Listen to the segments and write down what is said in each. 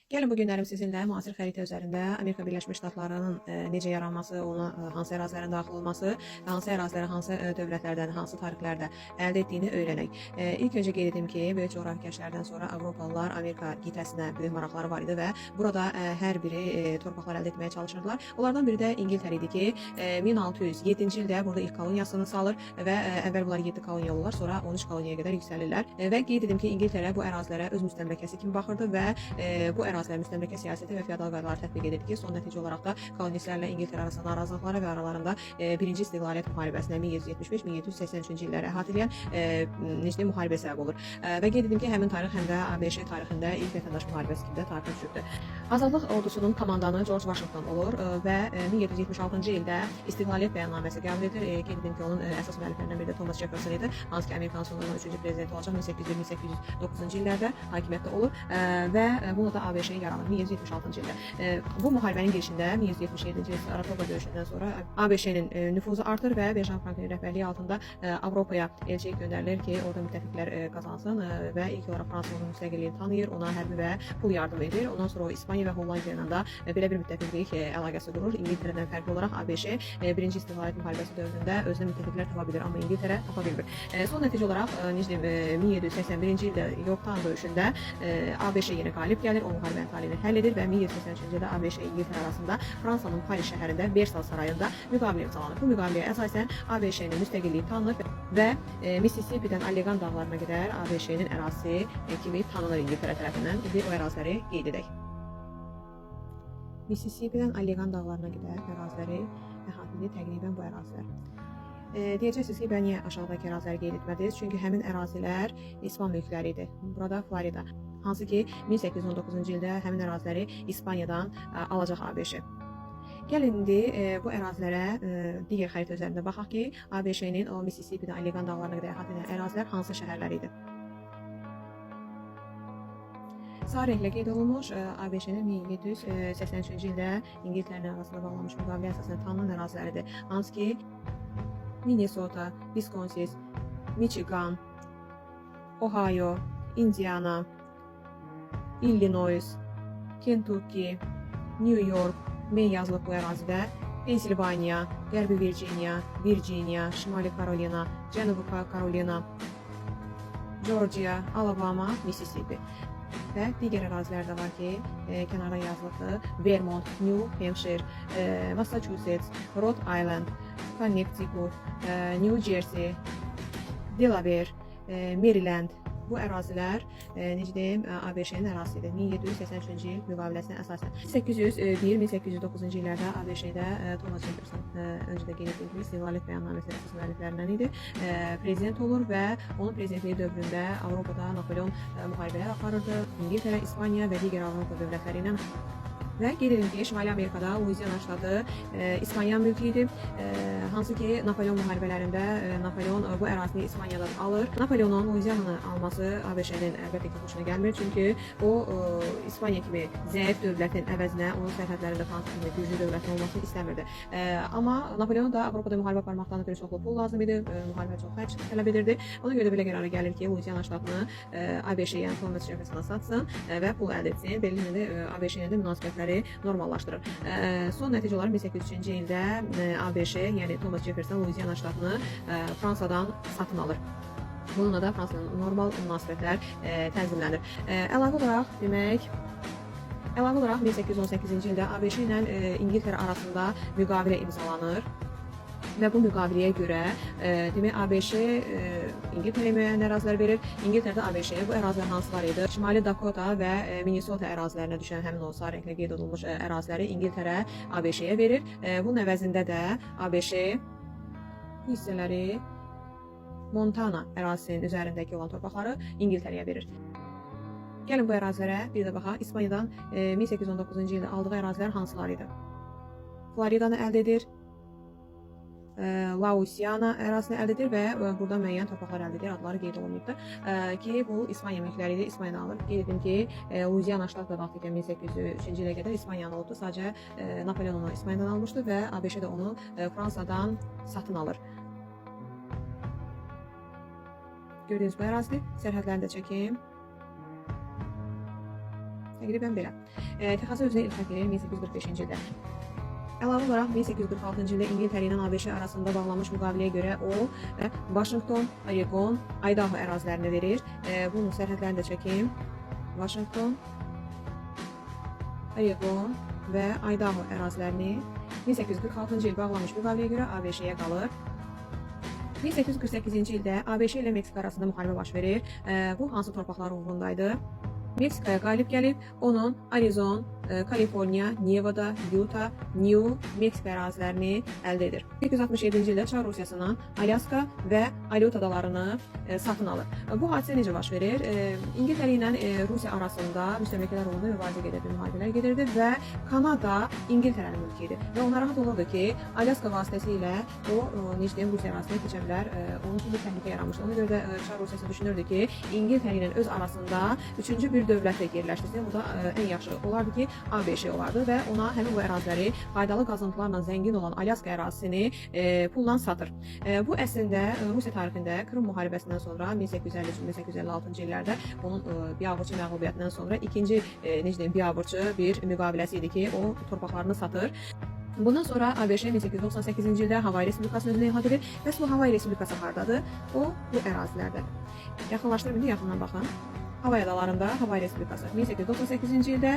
Gəlin bu günlərim sizinlə müasir xəritə üzərində Amerika Birləşmiş Ştatlarının necə yaranması, ona hansı ərazilərin daxil olması, hansı ərazilərə hansı dövlətlərdən, hansı tarixlərdə əldə etdiyini öyrənək. İlk öncə qeyd edim ki, böyük coğrafi kəşflərdən sonra Avropalılar Amerika qitəsinə böyük maraqları var idi və burada hər biri torpaqlar əldə etməyə çalışırdılar. Onlardan biri də İngiltərə idi ki, 1607-ci ildə burada ilk koloniyasını salır və əvvəl bunlar 7 koloniya olurlar, sonra 13 koloniyaya qədər yüksəlirlər. Və qeyd edim ki, İngiltərə bu ərazilərə öz müstəmləkəsi kimi baxırdı və bu ərazilərə müstəmləkə siyasəti və feodal qaydaları tətbiq edirdi ki, son nəticə olaraq da kolonistlərlə İngiltərə arasında narazılıqlara və aralarında birinci istiqlaliyyət müharibəsinə 1775-1783-cü illəri əhatə edən necə deyim, müharibə səbəb olur. Və qeyd edim ki, həmin tarix həm də ABŞ tarixində ilk vətəndaş müharibəsi kimi də tarixə düşübdür. Azadlıq ordusunun komandanı George Washington olur və 1776-cı ildə istiqlaliyyət bəyannaməsi qəbul edilir. Qeyd edim ki, onun əsas müəlliflərindən biri də Thomas Jefferson idi, hansı ki, Amerikanın sonradan 3-cü prezidenti olacaq 1801-1809-cu illərdə hakimiyyətdə olur və bununla da ABŞ yaranır 1776-cı ildə. Bu müharibənin girişində 1777-ci il Saratoga döyüşündən sonra ABŞ-nin nüfuzu artır və Benjamin Franklin rəhbərliyi altında Avropaya elçilik göndərilir ki, orada müttəfiqlər qazansın və ilk olaraq Fransa onun müstəqilliyini tanıyır, ona hərbi və pul yardımı edir. Ondan sonra o İspaniya və Hollandiya ilə də belə bir müttəfiqlik əlaqəsi qurur. İngiltərədən fərqli olaraq ABŞ birinci istiqlaliyyət müharibəsi dövründə özünə müttəfiqlər tapa bilir, amma İngiltərə tapa bilmir. Son nəticə olaraq necə deyim, 1781-ci ildə Yorktown döyüşündə ABŞ yenə qalib gəlir, o müharibənin taleyini həll edir və 1783-cü ildə ABŞ İngiltərə arasında Fransanın Paris şəhərində Versal sarayında müqavilə imzalanır. Bu müqaviləyə əsasən ABŞ-nin müstəqilliyi tanınır və Mississippi-dən Allegan dağlarına qədər ABŞ-nin ərazisi kimi tanınır İngiltərə tərəfindən. İndi o əraziləri qeyd edək. Mississippi-dən Allegan dağlarına qədər əraziləri əhatə edir təqribən bu ərazilər. Deyəcəksiniz ki, bə niyə aşağıdakı əraziləri qeyd etmədiniz? Çünki həmin ərazilər İspan mülkləri idi. Burada Florida, hansı ki 1819-cu ildə həmin əraziləri İspaniyadan alacaq ABŞ. Gəlin indi bu ərazilərə digər xəritə üzərində baxaq ki, ABŞ-nin o Mississippi-dən Allegan dağlarına qədər əhatə edən ərazilər hansı şəhərlər idi? Sarı rənglə qeyd olunmuş ABŞ-nin 1783-cü ildə İngiltərə ilə arasında bağlanmış müqaviləyə əsasən tanınan əraziləridir. Hansı ki Minnesota, Wisconsin, Michigan, Ohio, Indiana, Illinois, Kentucky, New York, Maine yazılıb bu ərazidə, Pensilvaniya, Qərbi Virginiya, Virginiya, Şimali Karolina, Cənubi Karolina, Georgia, Alabama, Mississippi. Və digər ərazilər də var ki, kənarda yazılıbdır. Vermont, New Hampshire, Massachusetts, Rhode Island, Connecticut, New Jersey, Delaware, Maryland. Bu ərazilər, necə deyim, ABŞ-nin ərazisidir. 1783-cü il müqaviləsinə əsasən. 1801-1809-cu illərdə ABŞ-də Thomas Jefferson, öncə də qeyd etdiyim kimi istiqlaliyyət bəyannaməsi əsas müəlliflərindən idi. Prezident olur və onun prezidentliyi dövründə Avropada Napoleon müharibələr aparırdı. İngiltərə, İspaniya və digər Avropa dövlətləri ilə. Və qeyd edim ki, Şimali Amerikada Louisiana ştatı İspaniya mülkü idi. Hansı ki, Napoleon müharibələrində Napoleon bu ərazini İspaniyadan alır. Napoleonun Louisiananı alması ABŞ-nin əlbəttə ki, xoşuna gəlmir. Çünki o İspaniya kimi zəif dövlətin əvəzinə onun sərhədlərində Fransa kimi güclü dövlətin olmasını istəmirdi. Amma Napoleon da Avropada müharibə aparmaqdan ötürü çoxlu pul lazım idi. Müharibə çox xərc tələb edirdi. Ona görə də belə qərara gəlir ki, Louisiana ştatını ABŞ, yəni Thomas Jeffersona satsın və pul əldə etsin. Beləliklə də ABŞ ilə də münasibətləri normallaşdırır. Son nəticə olaraq 1803-cü ildə ABŞ, yəni Thomas Jefferson Louisiana ştatını Fransadan satın alır. Bununla da Fransa ilə normal münasibətlər tənzimlənir. Əlavə olaraq demək, əlavə olaraq 1818-ci ildə ABŞ ilə İngiltərə arasında müqavilə imzalanır. Və bu müqaviləyə görə demək ABŞ İngiltərəyə müəyyən ərazilər verir. İngiltərə də ABŞ-yə bu ərazilər hansılar idi? Şimali Dakota və Minnesota ərazilərinə düşən həmin o sarı rənglə qeyd olunmuş əraziləri İngiltərə ABŞ-yə verir. Bunun əvəzində də ABŞ bu hissələri Montana ərazisinin üzərindəki olan torpaqları İngiltərəyə verir. Gəlin bu ərazilərə bir də baxaq. İspaniyadan 1819-cu ildə aldığı ərazilər hansılar idi? Floridanı əldə edir, Louisiana ərazisini əldə edir və burada müəyyən torpaqlar əldə edir, adları qeyd olunmayıbdır. Ki, bu İspaniya mülkləri idi, İspaniyadan alır. Qeyd edim ki, Louisiana ştatı da vaxt ikən 1803-cü ilə qədər İspaniyanın olubdu. Sadəcə Napoleon onu İspaniyadan almışdı və ABŞ də onu Fransadan satın alır. Gördüyünüz bu ərazidir. Sərhədlərini də çəkim. Təqribən belə. Texası özünə ilhaq edir 1845-ci ildə. Əlavə olaraq 1846-cı ildə İngiltərə ilə ABŞ arasında bağlanmış müqaviləyə görə o Washington, Oregon, Idaho ərazilərini verir. Bunun sərhədlərini də çəkim. Washington, Oregon və Idaho ərazilərini 1846-cı il bağlanmış müqaviləyə görə ABŞ-yə qalır. 1848-ci ildə ABŞ ilə Meksika arasında müharibə baş verir. Bu hansı torpaqlar uğrundaydı? Meksikaya qalib gəlib, onun Arizona, Kaliforniya, Nevada, Utah, New Meksika ərazilərini əldə edir. 1867-ci ildə Çar Rusiyasından Alyaska və Aleut adalarını satın alır. Bu hadisə necə baş verir? İngiltərə ilə Rusiya arasında müstəmləkələr uğrunda mübarizə gedirdi, müharibələr gedirdi və Kanada İngiltərənin mülki idi. Və o narahat olurdu ki, Alyaska vasitəsilə o, necə deyim, Rusiya ərazisinə keçə bilər. Onun üçün bir təhlükə yaranmışdı. Ona görə də Çar Rusiyası düşünürdü ki, İngiltərə ilə öz arasında üçüncü bir dövləti yerləşdirsin. Bu da ən yaxşı olardı ki, ABŞ olardı və ona həmin bu əraziləri faydalı qazıntılarla zəngin olan Alyaska ərazisini pulla satır. Bu əslində Rusiya tarixində Krım müharibəsindən sonra 1853-1856-cı illərdə onun biabırçı məğlubiyyətindən sonra ikinci necə deyim, biabırçı bir müqaviləsi idi ki, o torpaqlarını satır. Bundan sonra ABŞ 1898-ci ildə Havay Respublikasını özünə ilhaq edir. Bəs bu Havay Respublikası hardadır? O bu ərazilərdədir. Yaxınlaşdırım indi, yaxından baxın. Havay adalarında Havay Respublikası. 1898-ci ildə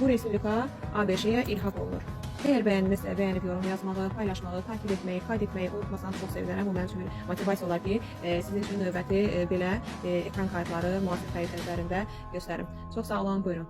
bu respublika ABŞ-yə ilhaq olunur. Əgər bəyəndinizsə, bəyənib yorum yazmağı, paylaşmağı, takip etməyi, qayd etməyi unutmasanız çox sevinərəm. Bu mənim üçün bir motivasiya olar ki, sizin üçün növbəti belə ekran kayıtları müasir xəritə üzərində göstərim. Çox sağ olun, buyurun.